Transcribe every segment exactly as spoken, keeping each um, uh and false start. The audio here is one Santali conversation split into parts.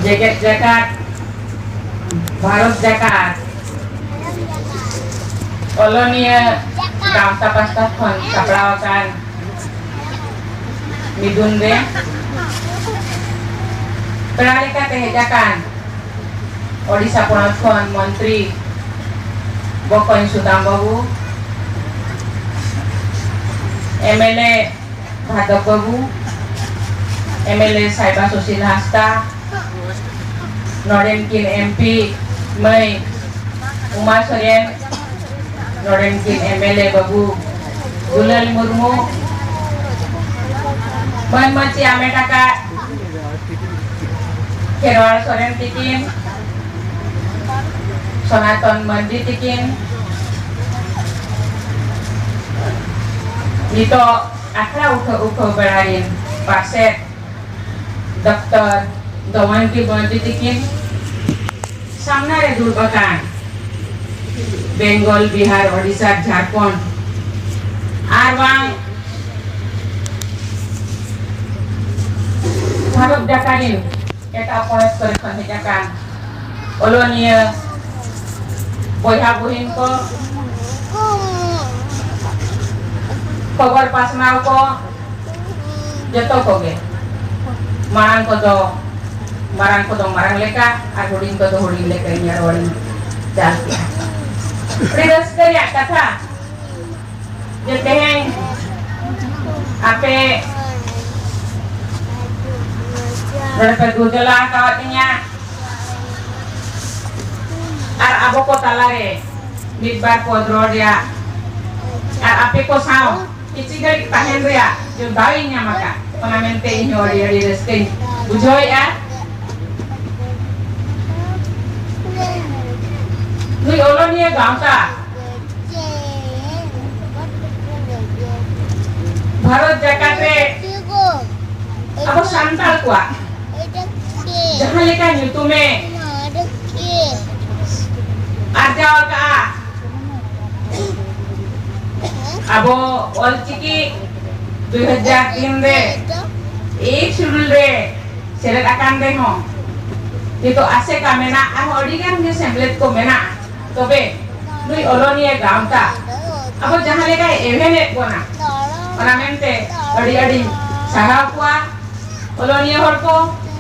ᱡᱮᱜᱮᱛ ᱡᱟᱠᱟᱛ, ᱵᱷᱟᱨᱚᱛ ᱡᱟᱠᱟᱛ ᱚᱞᱚᱱᱤᱭᱟᱹ ᱜᱟᱶᱛᱟ ᱯᱟᱥᱴᱟ ᱠᱷᱚᱱ ᱥᱟᱯᱲᱟᱣ ᱟᱠᱟᱱ ᱢᱤᱫᱩᱱ ᱨᱮ ᱯᱮᱲᱟ ᱞᱮᱠᱟᱛᱮ ᱦᱮᱡ ᱟᱠᱟᱱ ᱳᱰᱤᱥᱟ ᱯᱚᱱᱚᱛ ᱠᱷᱚᱱ ᱢᱚᱱᱛᱨᱤ ᱵᱚᱠᱚᱧ ᱥᱩᱫᱟᱢ ᱵᱟᱹᱵᱩ, ᱮᱢ ᱮᱞ ᱮ ᱵᱷᱟᱫᱚᱵ ᱵᱟᱹᱵᱩ, ᱮᱢ ᱮᱞ ᱮ ᱥᱟᱭᱵᱟ ᱥᱩᱥᱤᱞ ᱦᱟᱸᱥᱫᱟ, ᱱᱚᱰᱮᱱ ᱠᱤᱱ ᱮᱢ ᱯᱤ ᱢᱟᱹᱭ ᱩᱢᱟ ᱥᱚᱨᱮᱱ, ᱱᱚᱰᱮᱱ ᱠᱤᱱ ᱮᱢ ᱮᱞ ᱮ ᱵᱟᱹᱵᱩ ᱫᱩᱞᱟᱞ ᱢᱩᱨᱢᱩ, ᱢᱟᱹᱱ ᱢᱟᱹᱪᱤ ᱟᱢᱮᱴ ᱟᱠᱟᱫ ᱠᱷᱮᱨᱣᱟᱲ ᱥᱚᱨᱮᱱ ᱛᱤᱠᱤᱱ, ᱥᱚᱱᱟᱛᱚᱱ ᱢᱟᱹᱨᱰᱤ ᱛᱤᱠᱤᱱ, ᱱᱤᱛᱚᱜ ᱟᱠᱷᱲᱟ ᱩᱴᱷᱟᱹᱣ ᱩᱴᱷᱟᱹᱣ ᱵᱮᱲᱟ ᱨᱤᱱ ᱯᱟᱨᱥᱮᱛ ᱰᱚᱠᱴᱚᱨ ᱫᱚᱢᱚᱭᱚᱱᱛᱤ ᱢᱟᱹᱨᱰᱤ ᱛᱤᱠᱤᱱ, ᱥᱟᱢᱱᱟ ᱨᱮ ᱫᱩᱲᱩᱵ ᱟᱠᱟᱱ ᱵᱮᱝᱜᱚᱞ, ᱵᱤᱦᱟᱨ, ᱳᱰᱤᱥᱟ, ᱡᱷᱟᱲᱠᱷᱚᱸᱰ ᱟᱨ ᱵᱟᱝ ᱵᱷᱟᱨᱚᱛ ᱡᱟᱠᱟᱛ ᱨᱤᱱ ᱮᱴᱟᱜ ᱯᱚᱱᱚᱛ ᱠᱚᱨᱮ ᱠᱷᱚᱱ ᱦᱮᱡ ᱟᱠᱟᱱ ᱚᱞᱚᱱᱤᱭᱟᱹ ᱵᱚᱭᱦᱟ ᱵᱩᱦᱤᱱ ᱠᱚ, ᱠᱷᱚᱵᱚᱨ ᱯᱟᱥᱱᱟᱣ ᱠᱚ, ᱡᱚᱛᱚ ᱠᱚᱜᱮ ᱢᱟᱲᱟᱝ ᱠᱚᱫᱚ ᱢᱟᱨᱟᱝ ᱠᱚᱫᱚ ᱢᱟᱨᱟᱝ ᱞᱮᱠᱟ ᱟᱨ ᱦᱩᱰᱤᱧ ᱠᱚᱫᱚ ᱦᱩᱰᱤᱧ ᱞᱮᱠᱟ ᱤᱧᱟᱹᱜ ᱨᱚᱲᱤᱧ ᱪᱟᱞ ᱠᱮᱜᱼᱟ᱾ ᱟᱹᱰᱤ ᱨᱟᱹᱥᱠᱟᱹ ᱨᱮᱭᱟᱜ ᱠᱟᱛᱷᱟ ᱡᱮ ᱛᱮᱦᱮᱧ ᱟᱯᱮ ᱱᱚᱰᱮ ᱯᱮ ᱫᱩᱨᱡᱚᱞᱟ ᱟᱠᱟᱣᱟᱫᱤᱧᱟ ᱟᱨ ᱟᱵᱚ ᱠᱚ ᱛᱟᱞᱟᱨᱮ ᱢᱤᱫ ᱵᱟᱨ ᱯᱚᱫ ᱨᱚᱲ ᱨᱮᱭᱟᱜ ᱟᱨ ᱟᱯᱮ ᱠᱚ ᱥᱟᱶ ᱠᱤᱪᱷᱤ ᱜᱷᱟᱹᱲᱤᱡ ᱛᱟᱦᱮᱱ ᱨᱮᱭᱟᱜ ᱡᱚ ᱫᱟᱣ ᱤᱧ ᱧᱟᱢ ᱟᱠᱟᱫ, ᱚᱱᱟ ᱢᱮᱱᱛᱮ ᱤᱧ ᱦᱚᱸ ᱟᱹᱰᱤ ᱟᱹᱰᱤ ᱨᱟᱹᱥᱠᱟᱹᱧ ᱵᱩᱡᱷᱟᱹᱣᱮᱫᱼᱟ᱾ ᱱᱩᱭ ᱚᱞᱚᱱᱤᱭᱟᱹ ᱜᱟᱶᱛᱟ ᱵᱷᱟᱨᱚᱛ ᱡᱟᱠᱟᱛ ᱨᱮ ᱟᱵᱚ ᱥᱟᱱᱛᱟᱲ ᱠᱚᱣᱟᱜ ᱡᱟᱦᱟᱸ ᱞᱮᱠᱟ ᱧᱩᱛᱩᱢᱮ ᱟᱨᱡᱟᱣ ᱟᱠᱟᱫᱼᱟ, ᱟᱵᱚ ᱚᱞᱪᱤᱠᱤ ᱫᱩᱭ ᱦᱟᱡᱟᱨ ᱛᱤᱱ ᱨᱮ ᱮᱭᱤᱴ ᱥᱤᱰᱩᱞ ᱨᱮ ᱥᱮᱞᱮᱫ ᱟᱠᱟᱱ ᱨᱮᱦᱚᱸ, ᱱᱤᱛᱚᱜ ᱟᱥᱮᱠᱟ ᱢᱮᱱᱟᱜ, ᱟᱨᱦᱚᱸ ᱟᱹᱰᱤ ᱜᱟᱱ ᱜᱮ ᱥᱮᱢᱞᱮᱫ ᱠᱚ ᱢᱮᱱᱟᱜᱼᱟ᱾ ᱛᱚᱵᱮ ᱱᱩᱭ ᱚᱞᱚᱱᱤᱭᱟᱹ ᱜᱟᱶᱛᱟ ᱟᱵᱚ ᱡᱟᱦᱟᱸ ᱞᱮᱠᱟᱭ ᱮᱵᱷᱮᱱᱮᱫ ᱵᱚᱱᱟ, ᱚᱱᱟ ᱢᱮᱱᱛᱮ ᱟᱹᱰᱤ ᱟᱹᱰᱤ ᱥᱟᱨᱦᱟᱣ ᱠᱚᱣᱟ᱾ ᱚᱞᱚᱱᱤᱭᱟᱹ ᱦᱚᱲ ᱠᱚ,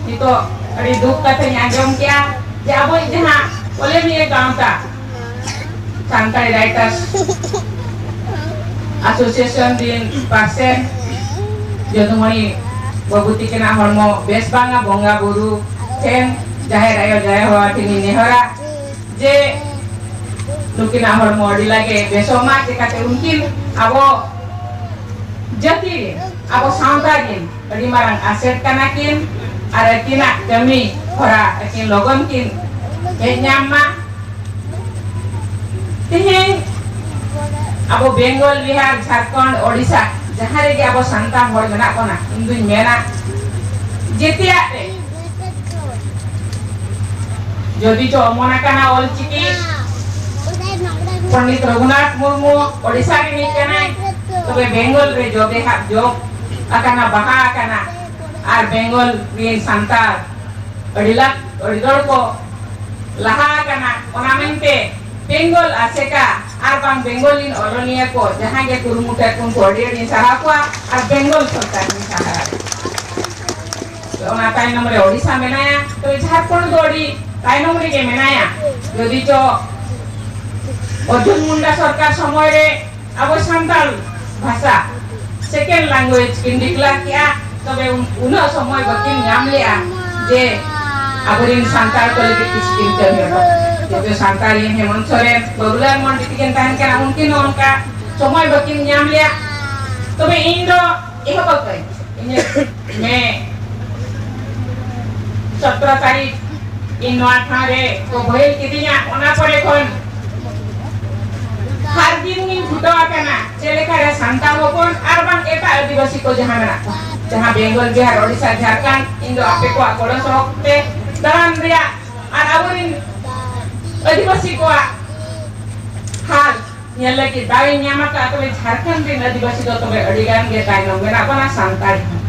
ᱱᱤᱛᱚᱜ ᱟᱹᱰᱤ ᱫᱩᱠ ᱠᱟᱛᱷᱟᱧ ᱟᱸᱡᱚᱢ ᱠᱮᱜᱼᱟ ᱡᱮ ᱟᱵᱚᱭᱤᱡ ᱡᱟᱦᱟᱸ ᱚᱞᱚᱱᱤᱭᱟᱹ ᱜᱟᱶᱛᱟ, ᱥᱟᱱᱛᱟᱲᱤ ᱨᱟᱭᱴᱟᱨᱥ ᱮᱥᱳᱥᱤᱭᱮᱥᱚᱱ ᱨᱤᱱ ᱯᱟᱨᱥᱮᱱ ᱡᱚᱫᱩᱢᱚᱬᱤ ᱵᱟᱹᱵᱩ ᱛᱤᱠᱤᱱᱟᱜ ᱦᱚᱲᱢᱚ ᱵᱮᱥ ᱵᱟᱝᱟ, ᱵᱚᱸᱜᱟ ᱵᱩᱨᱩ ᱴᱷᱮᱱ, ᱡᱟᱦᱮᱨ ᱟᱭᱳ, ᱡᱟᱦᱮᱨ ᱵᱟᱵᱟ ᱴᱷᱮᱱᱤᱧ ᱱᱮᱦᱚᱨᱟ ᱡᱮ ᱱᱩᱠᱤᱱᱟᱜ ᱦᱚᱲᱢᱚ ᱟᱹᱰᱤ ᱞᱟᱜᱮ ᱵᱮᱥᱚᱜ ᱢᱟ, ᱪᱮᱠᱟᱛᱮ ᱩᱱᱠᱤᱱ ᱟᱵᱚ ᱡᱟᱹᱛᱤ ᱨᱮᱱ, ᱟᱵᱚ ᱥᱟᱶᱛᱟ ᱨᱮᱱ ᱟᱹᱰᱤ ᱢᱟᱨᱟᱝ ᱟᱥᱮᱛ ᱠᱟᱱᱟ ᱠᱤᱱ, ᱟᱨ ᱟᱹᱠᱤᱱᱟᱜ ᱠᱟᱹᱢᱤ ᱦᱚᱨᱟ ᱟᱹᱠᱤᱱ ᱞᱚᱜᱚᱱ ᱠᱤᱱ ᱦᱮᱡ ᱧᱟᱢ ᱢᱟ᱾ ᱛᱮᱦᱮᱧ ᱟᱵᱚ ᱵᱮᱝᱜᱚᱞ, ᱵᱤᱦᱟᱨ, ᱡᱷᱟᱲᱠᱷᱚᱸᱰ, ᱳᱰᱤᱥᱟ, ᱡᱟᱦᱟᱸ ᱨᱮᱜᱮ ᱟᱵᱚ ᱥᱟᱱᱛᱟᱲ ᱦᱚᱲ ᱢᱮᱱᱟᱜ ᱵᱚᱱᱟ, ᱤᱧ ᱫᱩᱧ ᱢᱮᱱᱟ ᱡᱮᱛᱮᱭᱟᱜ ᱨᱮ ᱡᱚᱫᱤ ᱪᱚ ᱚᱢᱚᱱ ᱟᱠᱟᱱᱟ ᱚᱞᱪᱤᱠᱤ, ᱯᱚᱱᱰᱤᱛ ᱨᱚᱜᱷᱩᱱᱟᱛᱷ ᱢᱩᱨᱢᱩ ᱳᱰᱤᱥᱟ ᱨᱤᱱᱤᱡ ᱠᱟᱱᱟᱭ, ᱛᱚᱵᱮ ᱵᱮᱝᱜᱚᱞ ᱨᱮ ᱡᱚᱵᱮ ᱦᱟᱜ ᱡᱚ ᱟᱠᱟᱱᱟ, ᱵᱟᱦᱟ ᱟᱠᱟᱱᱟ, ᱟᱨ ᱵᱮᱝᱜᱚᱞ ᱨᱤᱱ ᱥᱟᱱᱛᱟᱲ ᱟᱹᱰᱤ ᱞᱟᱠᱷ ᱟᱹᱰᱤ ᱦᱚᱲ ᱠᱚ ᱞᱟᱦᱟ ᱟᱠᱟᱱᱟ᱾ ᱚᱱᱟ ᱢᱮᱱᱛᱮ ᱵᱮᱝᱜᱚᱞ ᱟᱥᱮᱠᱟ ᱟᱨ ᱵᱟᱝ ᱵᱮᱝᱜᱚᱞ ᱨᱤᱱ ᱚᱞᱚᱱᱤᱭᱟᱹ ᱠᱚ ᱡᱟᱦᱟᱸ ᱜᱮ ᱠᱩᱨᱩᱢᱩᱴᱩ ᱠᱚ ᱟᱹᱰᱤ ᱟᱹᱰᱤᱧ ᱥᱟᱨᱦᱟᱣ ᱠᱚᱣᱟ, ᱟᱨ ᱵᱮᱝᱜᱚᱞ ᱥᱚᱨᱠᱟᱨ ᱦᱚᱸᱧ ᱥᱟᱨᱦᱟᱣ᱾ ᱚᱱᱟ ᱛᱟᱭᱱᱚᱢ ᱨᱮ ᱳᱰᱤᱥᱟ ᱢᱮᱱᱟᱭᱟ, ᱛᱚᱵᱮ ᱡᱷᱟᱲᱠᱷᱚᱸᱰ ᱫᱚ ᱟᱹᱰᱤ ᱛᱟᱭᱱᱚᱢ ᱨᱮᱜᱮ ᱢᱮᱱᱟᱭᱟ᱾ ᱡᱩᱫᱤ ᱪᱚ ᱚᱨᱡᱩᱱ ᱢᱩᱱᱰᱟ ᱥᱚᱨᱠᱟᱨ ᱥᱚᱢᱚᱭ ᱨᱮ ᱟᱵᱚ ᱥᱟᱱᱛᱟᱲ ᱵᱷᱟᱥᱟ second language ᱠᱤᱱ declare ᱠᱮᱜᱼᱟ, ᱛᱚᱵᱮ ᱩᱱ-, ᱩᱱᱟᱹᱜ ᱥᱚᱢᱚᱭ ᱵᱟᱹᱠᱤᱱ ᱧᱟᱢ ᱞᱮᱜᱼᱟ ᱡᱮ ᱟᱵᱚᱨᱮᱱ ᱥᱟᱱᱛᱟᱲ ᱠᱚ ᱞᱟᱹᱜᱤᱫ ᱠᱤᱪᱷᱩ ᱠᱤᱱ ᱠᱟᱹᱢᱤ ᱦᱚᱴᱚ ᱠᱟᱜᱼᱟ᱾ ᱡᱮᱦᱮᱛᱩ ᱥᱟᱱᱛᱟᱲ ᱤᱭᱟᱹ ᱦᱮᱢᱚᱱᱛ ᱥᱚᱨᱮᱱ, ᱵᱟᱹᱵᱩᱞᱟᱞ ᱢᱚᱱᱰᱤᱛ ᱛᱟᱹᱠᱤᱱ ᱛᱟᱦᱮᱱ ᱠᱟᱱᱟ, ᱩᱱᱠᱤᱱ ᱦᱚᱸ ᱚᱱᱠᱟ ᱥᱚᱢᱚᱭ ᱵᱟᱹᱠᱤᱱ ᱧᱟᱢ ᱞᱮᱜᱼᱟ᱾ ᱛᱚᱵᱮ ᱤᱧ ᱫᱚ ᱮᱦᱚᱵ ᱟᱠᱟᱹᱧ᱾ ᱤᱧᱟᱹᱜ ᱢᱮ ᱥᱚᱛᱨᱚ ᱛᱟᱹᱨᱤᱠᱷ ᱤᱧ ᱱᱚᱣᱟ ᱴᱷᱟᱶ ᱨᱮ ᱠᱚ ᱵᱚᱦᱮᱞ ᱠᱤᱫᱤᱧᱟ, ᱚᱱᱟ ᱯᱚᱨᱮ ᱠᱷᱚᱱ ᱦᱟᱨ ᱫᱤᱱ ᱜᱤᱧ ᱪᱷᱩᱴᱟᱹᱣ ᱟᱠᱟᱱᱟ᱾ ᱪᱮᱫ ᱞᱮᱠᱟ ᱨᱮ ᱥᱟᱱᱛᱟᱲ ᱦᱚᱯᱚᱱ ᱟᱨ ᱵᱟᱝ ᱮᱴᱟᱜ ᱟᱹᱫᱤᱵᱟᱹᱥᱤ ᱠᱚ ᱡᱟᱦᱟᱸ ᱢᱮᱱᱟᱜ ᱠᱚᱣᱟ, ᱡᱟᱦᱟᱸ ᱵᱮᱝᱜᱚᱞ, ᱵᱤᱦᱟᱨ, ᱳᱰᱤᱥᱟ, ᱡᱷᱟᱲᱠᱷᱚᱸᱰ, ᱤᱧ ᱫᱚ ᱟᱯᱮ ᱠᱚᱣᱟᱜ ᱜᱚᱲᱚ ᱥᱚᱦᱚᱫ ᱛᱮ ᱫᱟᱬᱟᱱ ᱨᱮᱭᱟᱜ ᱟᱨ ᱟᱵᱚᱨᱮᱱ ᱟᱹᱫᱤᱵᱟᱹᱥᱤ ᱠᱚᱣᱟᱜ ᱦᱟᱞ ᱧᱮᱞ ᱞᱟᱹᱜᱤᱫ ᱫᱟᱣ ᱤᱧ ᱧᱟᱢ ᱟᱠᱟᱫ, ᱛᱚᱵᱮ ᱡᱷᱟᱲᱠᱷᱚᱸᱰ ᱨᱮᱱ ᱟᱹᱫᱤᱵᱟᱹᱥᱤ ᱫᱚ ᱛᱚᱵᱮ ᱟᱹᱰᱤ ᱜᱟᱱ ᱜᱮ ᱛᱟᱭᱱᱚᱢ ᱢᱮᱱᱟᱜ ᱵᱚᱱᱟ ᱥᱟᱱᱛᱟᱲ ᱦᱚᱸ᱾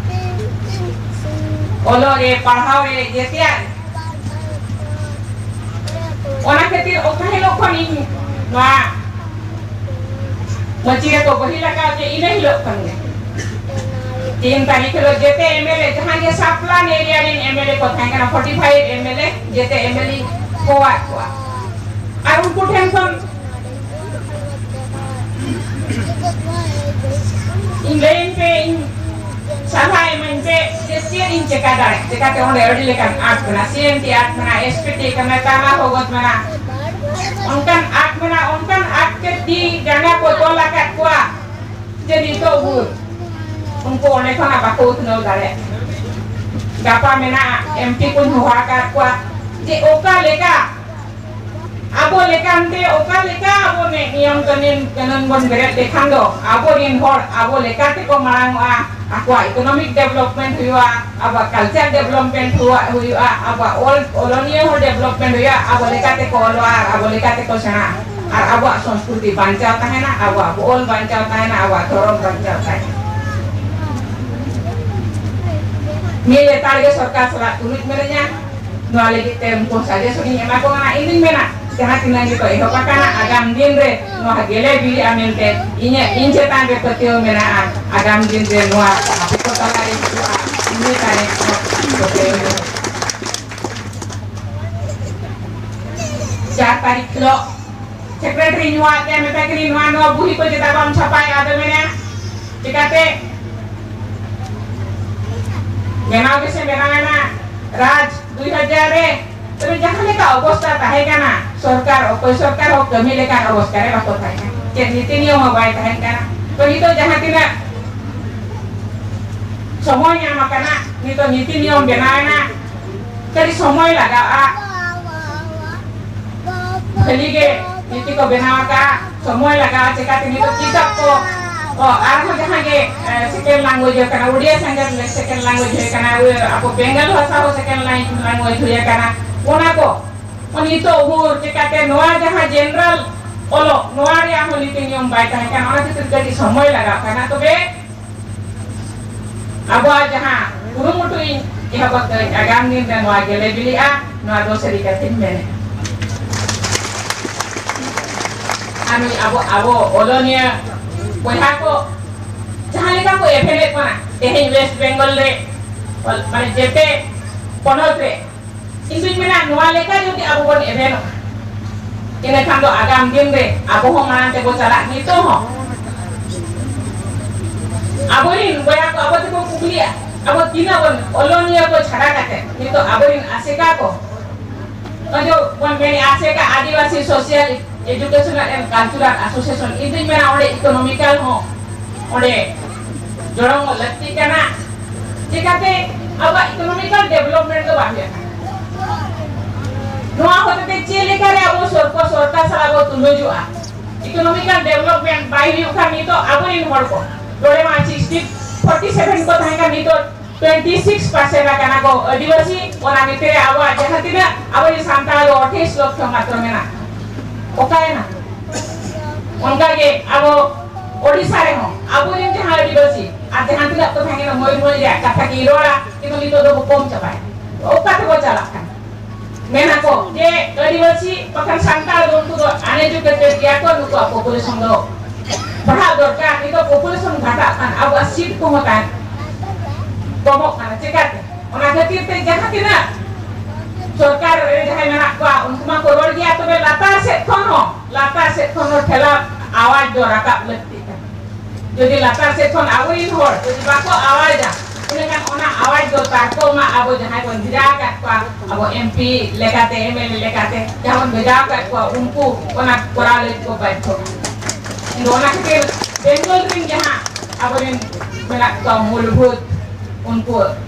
ᱚᱞᱚᱜ ᱨᱮ, ᱯᱟᱲᱦᱟᱣ ᱨᱮ, ᱡᱮᱛᱮᱭᱟᱜ ᱨᱮ᱾ ᱚᱱᱟ ᱠᱷᱟᱹᱛᱤᱨ ᱚᱠᱟ ᱦᱤᱞᱳᱜ ᱠᱷᱚᱱ ᱤᱧ ᱱᱚᱣᱟ ᱢᱟᱹᱪᱤ ᱨᱮᱠᱚ ᱵᱟᱹᱦᱤᱞ ᱟᱠᱟᱫ ᱡᱮ ᱤᱱᱟᱹ ᱦᱤᱞᱳᱜ ᱠᱷᱚᱱ ᱜᱮ ᱛᱤᱱ ᱛᱟᱹᱨᱤᱠᱷ ᱦᱤᱞᱳᱜ ᱡᱮᱛᱮ ᱮᱢᱮᱞᱮ, ᱡᱟᱦᱟᱸ ᱜᱮ ᱥᱟᱯᱞᱟᱱ ᱮᱨᱤᱭᱟ ᱨᱮᱱ ᱮᱢᱮᱞᱮ ᱠᱚ ᱛᱟᱦᱮᱸ ᱠᱟᱱᱟ, ᱯᱷᱳᱨᱴᱤ ᱯᱷᱟᱭᱤᱵᱷ ᱮᱢᱮᱞᱮ, ᱡᱮᱛᱮ ᱮᱢᱮᱞᱮ ᱦᱚᱦᱚᱣᱟᱫ ᱠᱚᱣᱟ᱾ ᱟᱨ ᱩᱱᱠᱩ ᱴᱷᱮᱱ ᱠᱷᱚᱱ ᱤᱧ ᱞᱟᱹᱭᱟᱹᱧ ᱯᱮ, ᱤᱧ ᱥᱟᱞᱦᱟ ᱮᱢᱟᱹᱧ ᱯᱮ ᱡᱮ ᱪᱮᱫ ᱤᱧ ᱪᱮᱠᱟ ᱫᱟᱲᱮᱭᱟᱜᱼᱟ᱾ ᱪᱮᱠᱟᱛᱮ ᱚᱸᱰᱮ ᱟᱹᱰᱤ ᱞᱮᱠᱟᱱ ᱟᱠᱴ ᱢᱮᱱᱟᱜᱼᱟ, ᱥᱤ ᱮᱱ ᱴᱤ ᱟᱠᱴ ᱢᱮᱱᱟᱜᱼᱟ, ᱮᱥ ᱯᱤ ᱴᱤ ᱟᱠᱴ ᱢᱮᱱᱟᱜᱼᱟ, ᱛᱟᱞᱟ ᱦᱚᱜᱚᱫ ᱢᱮᱱᱟᱜᱼᱟ, ᱚᱱᱠᱟᱱ ᱟᱠᱴ ᱢᱮᱱᱟᱜᱼᱟ, ᱚᱱᱠᱟᱱ ᱟᱠᱴ ᱛᱮ ᱛᱤ ᱡᱟᱸᱜᱟ ᱠᱚ ᱛᱚᱞ ᱟᱠᱟᱫ ᱠᱚᱣᱟ ᱡᱮ ᱱᱤᱛᱚᱜ ᱵᱷᱳᱨ ᱩᱱᱠᱩ ᱚᱸᱰᱮ ᱠᱷᱚᱱᱟᱜ ᱵᱟᱠᱚ ᱩᱛᱱᱟᱹᱣ ᱫᱟᱲᱮᱭᱟᱜ ᱠᱟᱱᱟ᱾ ᱜᱟᱯᱟ ᱢᱮᱱᱟᱜᱼᱟ, ᱮᱢ ᱯᱤ ᱠᱚᱧ ᱦᱚᱦᱚ ᱟᱠᱟᱫ ᱠᱚᱣᱟ ᱡᱮ ᱚᱠᱟ ᱞᱮᱠᱟ ᱟᱵᱚ ᱞᱮᱠᱟᱱ ᱛᱮ ᱚᱠᱟ ᱞᱮᱠᱟ ᱟᱵᱚ ᱱᱤ-, ᱱᱤᱭᱚᱢ ᱠᱟᱹᱱᱩᱱ, ᱠᱟᱹᱱᱩᱱ ᱵᱚᱱ ᱵᱮᱨᱮᱫ ᱞᱮᱠᱷᱟᱱ ᱫᱚ ᱟᱵᱚ ᱨᱤᱱ ᱦᱚᱲ ᱟᱵᱚ ᱞᱮᱠᱟ ᱛᱮᱠᱚ ᱢᱟᱲᱟᱝ ᱚᱜᱼᱟ, ᱟᱠᱚᱣᱟᱜ economic development ᱦᱩᱭᱩᱜᱼᱟ, ᱟᱵᱚᱣᱟᱜ culture development ᱦᱩᱭᱩᱜᱼᱟ, ᱦᱩᱭᱩᱜᱼᱟ, ᱟᱵᱚᱣᱟᱜ ᱚᱞ, ᱚᱞᱚᱱᱤᱭᱟᱹ ᱦᱚᱸ development ᱦᱩᱭᱩᱜᱼᱟ, ᱟᱵᱚ ᱞᱮᱠᱟ ᱛᱮᱠᱚ ᱚᱞᱚᱜᱼᱟ ᱟᱨ ᱟᱵᱚ ᱞᱮᱠᱟ ᱛᱮᱠᱚ ᱥᱮᱬᱟᱜᱼᱟ, ᱟᱨ ᱟᱵᱚᱣᱟᱜ ᱥᱚᱝᱥᱠᱨᱤᱛᱤ ᱵᱟᱧᱪᱟᱣ ᱛᱟᱦᱮᱱᱟ, ᱟᱵᱚᱣᱟᱜ ᱚᱞ ᱵᱟᱧᱪᱟᱣ ᱛᱟᱦᱮᱱᱟ, ᱟᱵᱚᱣᱟᱜ ᱫᱷᱚᱨᱚᱢ ᱵᱟᱧᱪᱟᱣ ᱛᱟᱦᱮᱱᱟ᱾ ᱱᱤᱭᱟᱹ ᱞᱮᱛᱟᱲ ᱜᱮ ᱥᱚᱨᱠᱟᱨ ᱥᱟᱞᱟᱜ ᱛᱩᱞᱩᱡ ᱢᱮᱱᱟᱧᱟ᱾ ᱱᱚᱣᱟ ᱞᱟᱹᱜᱤᱫ ᱛᱮ ᱩᱱᱠᱩ suggestion ᱤᱧ ᱮᱢᱟ ᱠᱚ ᱠᱟᱱᱟ᱾ ᱤᱧ ᱫᱩᱧ ᱢᱮᱱᱟ, ᱡᱟᱦᱟᱸ ᱛᱤᱱᱟᱹᱜ ᱜᱮᱠᱚ ᱮᱦᱚᱵ ᱟᱠᱟᱱᱟ, ᱟᱜᱟᱢ ᱫᱤᱱ ᱨᱮ ᱱᱚᱣᱟ ᱜᱮᱞᱮ ᱵᱤᱞᱤᱜᱼᱟ ᱢᱮᱱᱛᱮ ᱤᱧᱟᱹᱜ, ᱤᱧ ᱪᱮᱛᱟᱱ ᱨᱮ ᱯᱟᱹᱛᱭᱟᱹᱣ ᱢᱮᱱᱟᱜᱼᱟ᱾ ᱟᱜᱟᱢ ᱫᱤᱱ ᱨᱮ ᱱᱚᱣᱟ ᱟᱵᱚ ᱠᱚ ᱛᱟᱞᱟᱨᱮ ᱦᱤᱡᱩᱜᱼᱟ, ᱤᱱᱟᱹ ᱛᱟᱭᱚᱢ ᱪᱟᱨ ᱛᱟᱹᱨᱤᱠᱷ ᱦᱤᱞᱳᱜ ᱥᱮᱠᱨᱮᱴᱟᱨᱤᱧ ᱦᱚᱦᱚᱣᱟᱫ ᱛᱟᱭᱟ, ᱢᱮᱛᱟᱭ ᱠᱟᱹᱱᱟᱹᱧ, "ᱱᱚᱣᱟ, ᱱᱚᱣᱟ ᱵᱩᱦᱤ ᱠᱚ ᱪᱮᱫᱟᱜ ᱵᱟᱢ ᱪᱷᱟᱯᱟᱭᱟ?" ᱟᱫᱚ ᱢᱮᱱᱟ, ᱪᱤᱠᱟᱹᱛᱮ ᱵᱮᱱᱟᱣ ᱜᱮᱥᱮ ᱵᱮᱱᱟᱣ ᱮᱱᱟ ᱨᱟᱡᱽ ᱫᱩᱭ ᱦᱟᱡᱟᱨ ᱨᱮ, ᱛᱚᱵᱮ ᱡᱟᱦᱟᱸ ᱞᱮᱠᱟ ᱚᱵᱚᱥᱛᱟ ᱛᱟᱦᱮᱸ ᱠᱟᱱᱟ, ᱥᱚᱨᱠᱟᱨ, ᱚᱠᱚᱭ ᱥᱚᱨᱠᱟᱨ ᱦᱚᱸ ᱠᱟᱹᱢᱤ ᱞᱮᱠᱟᱱ ᱚᱵᱚᱥᱛᱟ ᱨᱮ ᱵᱟᱠᱚ ᱛᱟᱦᱮᱸ ᱠᱟᱱᱟ, ᱪᱮᱫ ᱱᱤᱛᱤ ᱱᱤᱭᱚᱢ ᱦᱚᱸ ᱵᱟᱭ ᱛᱟᱦᱮᱸ ᱠᱟᱱᱟ᱾ ᱛᱚ ᱱᱤᱛᱚᱜ ᱡᱟᱦᱟᱸ ᱛᱤᱱᱟᱹᱜ ᱥᱚᱢᱚᱭ ᱧᱟᱢ ᱟᱠᱟᱱᱟ, ᱱᱤᱛᱚᱜ ᱱᱤᱛᱤ ᱱᱤᱭᱚᱢ ᱵᱮᱱᱟᱣ ᱮᱱᱟ, ᱠᱟᱹᱴᱤᱡ ᱥᱚᱢᱚᱭ ᱞᱟᱜᱟᱜᱼᱟ᱾ ᱠᱷᱟᱹᱞᱤ ᱜᱮ ᱱᱤᱛᱤ ᱠᱚ ᱵᱮᱱᱟᱣ ᱟᱠᱟᱫᱼᱟ, ᱥᱚᱢᱚᱭ ᱞᱟᱜᱟᱜᱼᱟ᱾ ᱪᱮᱠᱟᱛᱮ ᱱᱤᱛᱚᱜ ᱠᱤᱛᱟᱹᱵ ᱠᱚ, ᱚ, ᱟᱨᱦᱚᱸ ᱡᱟᱦᱟᱸ ᱜᱮ, ᱮ, second language ᱦᱩᱭ ᱟᱠᱟᱱᱟ, ᱳᱰᱤᱭᱟ ᱥᱟᱸᱜᱮ second language ᱦᱩᱭ ᱟᱠᱟᱱᱟ, ᱳᱭ ᱟᱵᱚ ᱵᱮᱝᱜᱟᱞ ᱵᱷᱟᱥᱟ ᱦᱚᱸ second language ᱦᱩᱭ ᱟᱠᱟᱱᱟ, ᱚᱱᱟ ᱠᱚ ᱱᱤᱛᱚᱜ ᱦᱚᱸ ᱪᱮᱠᱟᱛᱮ ᱱᱚᱣᱟ ᱡᱟᱦᱟᱸ general ᱚᱞᱚᱜ, ᱱᱚᱣᱟ ᱨᱮᱭᱟᱜ ᱦᱚᱸ ᱱᱤᱛᱤ ᱱᱤᱭᱚᱢ ᱵᱟᱭ ᱛᱟᱦᱮᱸ ᱠᱟᱱᱟ, ᱚᱱᱟ ᱠᱷᱟᱹᱛᱤᱨ ᱠᱟᱹᱴᱤᱡ ᱥᱚᱢᱚᱭ ᱞᱟᱜᱟᱜ ᱠᱟᱱᱟ᱾ ᱛᱚᱵᱮ ᱟᱵᱚᱣᱟᱜ ᱡᱟᱦᱟᱸ ᱠᱩᱨᱩᱢᱩᱴᱩ ᱤᱧ ᱮᱦᱚᱵ ᱟᱠᱟᱫ ᱟᱜᱟᱢ ᱫᱤᱱ ᱨᱮ ᱱᱚᱣᱟ ᱜᱮᱞᱮ ᱵᱤᱞᱤᱜᱼᱟ, ᱱᱚᱣᱟ ᱫᱚ ᱥᱟᱹᱨᱤ ᱠᱟᱛᱷᱟᱧ ᱢᱮᱱᱮᱫᱼᱟ᱾ ᱟᱨ ᱱᱩᱭ ᱟᱵᱚ, ᱟᱵᱚ ᱚᱞᱚᱱᱤᱭᱟᱹ ᱵᱚᱭᱦᱟ ᱠᱚ ᱡᱟᱦᱟᱸ ᱞᱮᱠᱟ ᱠᱚ ᱮᱵᱷᱮᱱᱮᱫ ᱵᱚᱱᱟ ᱛᱮᱦᱮᱧ ᱣᱮᱥᱴ ᱵᱮᱝᱜᱚᱞ ᱨᱮ, ᱢᱟᱱᱮ ᱡᱮᱛᱮ ᱯᱚᱱᱚᱛ ᱨᱮ, ᱤᱧ ᱫᱩᱧ ᱢᱮᱱᱟ ᱱᱚᱣᱟ ᱞᱮᱠᱟ ᱡᱩᱫᱤ ᱟᱵᱚ ᱵᱚᱱ ᱮᱵᱷᱮᱱᱚᱜᱼᱟ, ᱤᱱᱟᱹ ᱠᱷᱟᱱ ᱫᱚ ᱟᱜᱟᱢ ᱫᱤᱱ ᱨᱮ ᱟᱵᱚ ᱦᱚᱸ ᱢᱟᱲᱟᱝ ᱛᱮᱵᱚ ᱪᱟᱞᱟᱜ᱾ ᱱᱤᱛᱚᱜ ᱦᱚᱸ ᱟᱵᱚᱨᱮᱱ ᱵᱚᱭᱦᱟ ᱠᱚ ᱟᱵᱚ ᱛᱮᱠᱚ ᱠᱩᱠᱞᱤᱭᱟ, ᱟᱵᱚ ᱛᱤᱱᱟᱹᱜ ᱵᱚᱱ ᱚᱞᱚᱱᱤᱭᱟᱹ ᱠᱚ ᱪᱷᱟᱰᱟ ᱠᱟᱛᱮ ᱱᱤᱛᱚᱜ ᱟᱵᱚᱨᱮᱱ ᱟᱥᱮᱠᱟ ᱠᱚ, ᱚᱱᱮ ᱵᱚᱱ ᱢᱮᱱᱮᱫ ᱟᱥᱮᱠᱟ ᱟᱹᱫᱤᱵᱟᱹᱥᱤ social educational and cultural association, ᱤᱧ ᱫᱩᱧ ᱢᱮᱱᱟ ᱚᱸᱰᱮ economical ᱦᱚᱸ ᱚᱸᱰᱮ ᱡᱚᱲᱟᱣ ᱞᱟᱹᱠᱛᱤ ᱠᱟᱱᱟ᱾ ᱪᱤᱠᱟᱹᱛᱮ ᱟᱵᱚᱣᱟᱜ economical development ᱫᱚ ᱵᱟᱝ ᱦᱩᱭᱩᱜ ᱠᱟᱱᱟ᱾ ᱱᱚᱣᱟ ᱦᱚᱛᱮᱛᱮ ᱪᱮᱫ ᱞᱮᱠᱟᱨᱮ ᱟᱵᱚ ᱥᱚᱨᱠᱚ-, ᱥᱚᱨᱠᱟᱨ ᱥᱟᱞᱟᱜ ᱵᱚ ᱛᱩᱞᱩᱡᱚᱜᱼᱟ? Economical development ᱵᱟᱭ ᱦᱩᱭᱩᱜ ᱠᱷᱟᱱ ᱱᱤᱛᱚᱜ ᱟᱵᱚᱨᱮᱱ ᱦᱚᱲ ᱠᱚ ᱱᱚᱰᱮ ᱢᱟ sixty, forty seven ᱠᱚ ᱛᱟᱦᱮᱸ ᱠᱟᱱ, ᱱᱤᱛᱚᱜ twenty six percent ᱟᱠᱟᱱᱟ ᱠᱚ ᱟᱹᱫᱤᱵᱟᱹᱥᱤ᱾ ᱚᱱᱟ ᱵᱷᱤᱛᱨᱤ ᱨᱮ ᱟᱵᱚᱣᱟᱜ ᱡᱟᱦᱟᱸ ᱛᱤᱱᱟᱹᱜ ᱟᱵᱚᱨᱮᱱ ᱥᱟᱱᱛᱟᱲ ᱫᱚ ᱟᱴᱷᱟᱭᱤᱥ ᱞᱚᱠᱷᱚ ᱢᱟᱛᱨᱚ ᱢᱮᱱᱟᱜ ᱠᱚᱣᱟ᱾ ᱚᱠᱟᱭᱮᱱᱟ? ᱚᱱᱠᱟᱜᱮ ᱟᱵᱚ ᱳᱰᱤᱥᱟ ᱨᱮᱦᱚᱸ ᱟᱵᱚᱨᱮᱱ ᱡᱟᱦᱟᱸ ᱟᱹᱫᱤᱵᱟᱹᱥᱤ ᱟᱨ ᱡᱟᱦᱟᱸ ᱛᱤᱱᱟᱹᱜ ᱠᱚ ᱛᱟᱦᱮᱸ ᱠᱟᱱᱟ ᱢᱚᱭᱩᱨᱵᱷᱚᱸᱡᱽ ᱨᱮᱭᱟᱜ ᱠᱟᱛᱷᱟ ᱜᱮᱧ ᱨᱚᱲᱟ, ᱠᱤᱱᱛᱩ ᱱᱤᱛᱚᱜ ᱫᱚᱵᱚ ᱠᱚᱢ ᱪᱟᱵᱟᱭᱮᱱᱟ᱾ ᱚᱠᱟ ᱛᱮᱵᱚ ᱪᱟᱞᱟᱜ ᱠᱟᱱᱟ? ᱢᱮᱱᱟ ᱠᱚ ᱡᱮ ᱟᱹᱫᱤᱵᱟᱹᱥᱤ ᱵᱟᱠᱷᱟᱱ ᱥᱟᱱᱛᱟᱲ ᱫᱚ ᱩᱱᱠᱩ ᱫᱚ uneducated ᱜᱮᱭᱟ ᱠᱚ, ᱱᱩᱠᱩᱣᱟᱜ population ᱫᱚ ᱵᱟᱲᱦᱟᱜ ᱫᱚᱨᱠᱟᱨ᱾ ᱱᱤᱛᱚᱜ population ᱜᱷᱟᱴᱟᱜ ᱠᱟᱱ, ᱟᱵᱚᱣᱟᱜ seat ᱠᱚᱦᱚᱸ ᱛᱟᱦᱮᱸ ᱠᱚᱢᱚᱜ ᱠᱟᱱᱟ᱾ ᱪᱮᱠᱟᱛᱮ? ᱚᱱᱟ ᱠᱷᱟᱹᱛᱤᱨ ᱛᱮ ᱡᱟᱦᱟᱸ ᱛᱤᱱᱟᱹᱜ ᱥᱚᱨᱠᱟᱨ ᱨᱮ ᱡᱟᱦᱟᱸᱭ ᱢᱮᱱᱟᱜ ᱠᱚᱣᱟ ᱩᱱᱠᱩ ᱢᱟᱠᱚ ᱨᱚᱲ ᱜᱮᱭᱟ, ᱛᱚᱵᱮ ᱞᱟᱛᱟᱨ ᱥᱮᱫ ᱠᱷᱚᱱ ᱦᱚᱸ, ᱞᱟᱛᱟᱨ ᱥᱮᱫ ᱠᱷᱚᱱ ᱦᱚᱸ ᱴᱷᱮᱞᱟᱣ ᱟᱣᱟᱡ ᱫᱚ ᱨᱟᱠᱟᱵ ᱞᱟᱹᱠᱛᱤ᱾ ᱡᱩᱫᱤ ᱞᱟᱛᱟᱨ ᱥᱮᱫ ᱠᱷᱚᱱ ᱟᱵᱚᱨᱮᱱ ᱦᱚᱲ ᱡᱩᱫᱤ ᱵᱟᱠᱚ ᱟᱣᱟᱡᱟ, ᱤᱱᱟᱹᱠᱷᱟᱱ ᱚᱱᱟ ᱟᱣᱟᱡ ᱫᱚ ᱛᱟᱨᱠᱚ ᱢᱟ ᱟᱵᱚ ᱡᱟᱦᱟᱸᱭ ᱵᱚᱱ ᱵᱷᱮᱡᱟ ᱟᱠᱟᱫ ᱠᱚᱣᱟ, ᱟᱵᱚ M P ᱞᱮᱠᱟᱛᱮ, M L A ᱞᱮᱠᱟᱛᱮ ᱡᱟᱦᱟᱸ ᱵᱚᱱ ᱵᱷᱮᱡᱟ ᱟᱠᱟᱫ ᱠᱚᱣᱟ, ᱩᱱᱠᱩ ᱚᱱᱟ ᱠᱚᱨᱟᱣ ᱞᱟᱹᱜᱤᱫ ᱠᱚ ᱵᱟᱫᱽᱫᱷᱚ᱾ ᱤᱧ ᱫᱚ ᱚᱱᱟ ᱠᱷᱟᱹᱛᱤᱨ ᱵᱮᱝᱜᱚᱞ ᱨᱮᱱ ᱡᱟᱦᱟᱸ ᱟᱵᱚᱨᱮᱱ ᱢᱮᱱᱟᱜ ᱠᱚᱣᱟ ᱢᱩᱞᱵᱷᱩᱛ, ᱩᱱᱠᱩ